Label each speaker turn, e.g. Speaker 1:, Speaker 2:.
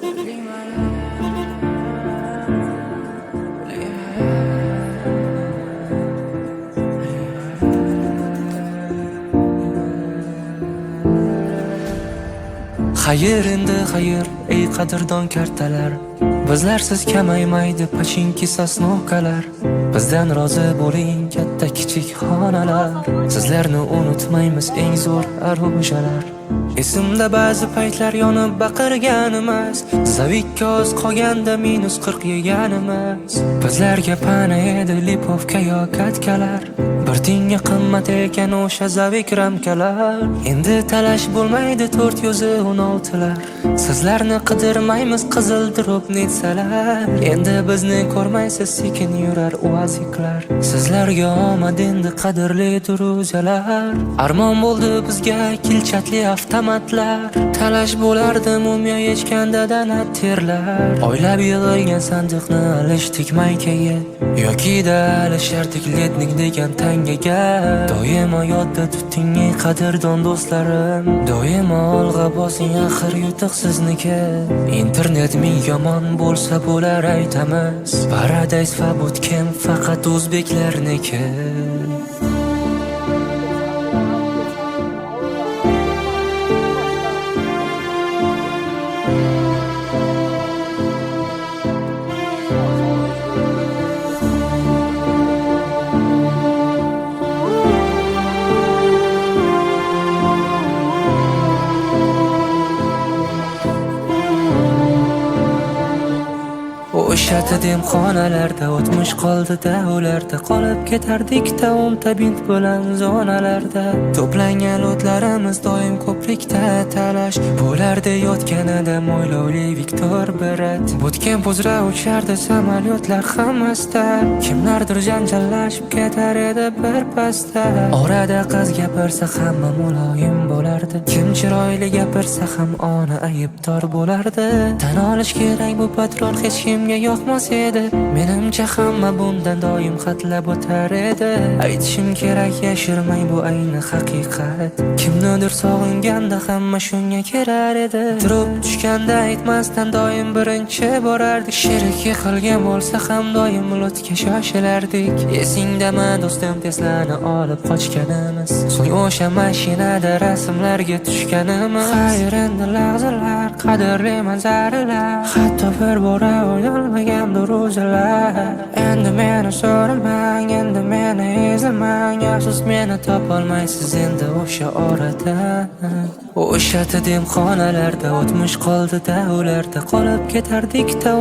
Speaker 1: Xayr endi xayr, ey qadrdon kartalar. Bizlarsiz kamaymaydi pachinki sosnovkalar. Bizdan rozi bo'ling katta kichik xonalar. Sizlarni unutmaymiz eng zo'r arujalar. Esimda ba'zi paytlar yonib baqirganimiz, Zavikka oz qolganda -40 yeganimiz. Bizlarga pana edi lipovka yo katkalar. Bir tinga qimmat ekan o'sha zavik ramkalar. Endi talash bo'lmaydi 416lar. Sizlarni qidirmaymiz qizil drobnitsalar. Endi bizni ko'rmaysiz sekin yurar uaziklar. Sizlarga omad endi qadrli druzalar. Armon bo'ldi bizga kilchatli avtomatlar. Talash bo'lardi mumiyo yechganda dana terlar. Oylab yig'ilgan sandiqni alishdik maykaga, yokida alishardik lednik degan tangaga. Doimo yodda tuting ey qadrdon do'stlarim, doimo olg'a bosing axir yutuq sizniki. Internet ming yomon bo'lsa bo'lar aytamiz, Paradise va Bootcamp faqat o'zbeklarniki. O'sha demxonalarda o'tmish qoldi-da ularda, qolib ketardik-da o'nta bint bilan zonalarda. To'plangan lotlarimiz doim ko'prikda talash bo'lardi yotganida mo'ylovli Viktor Berat. Bootcamp uzra uchardi samolyotlar hammasida, kimlardir janjallashib ketar edi bir pasda. Orada qiz gapirsa hamma muloyim bo'lardi, kim chiroyli gapirsa ham ona aybdor bo'lardi. Tan olish kerak bu patron hech kimga yoqmas edi, menimcha hamma bundan doim xatlab o'tar edi. Aytishim kerak yashirmay bu ayni haqiqat, kimnidir sog'inganda hamma shunga kelar edi. Drop tushganda aytmasdan doim birinchi borardik, sherik yiqilgan bo'lsa ham doim lotga shoshilardik. Esingdami do'stim Teslani olib qochganimiz, so'ng o'sha mashinada rasmlarga tushganimiz. Xayr endi lahzalar, qadrli manzaralar, hatto bir bora o'ynalmagan ro'zalar. Endi meni so'ramang, endi meni izlamang, afsus meni topolmaysiz endi o'sha orada. O'sha demxonalarda o'tmish qoldi-da ularda, qolib ketardik-da.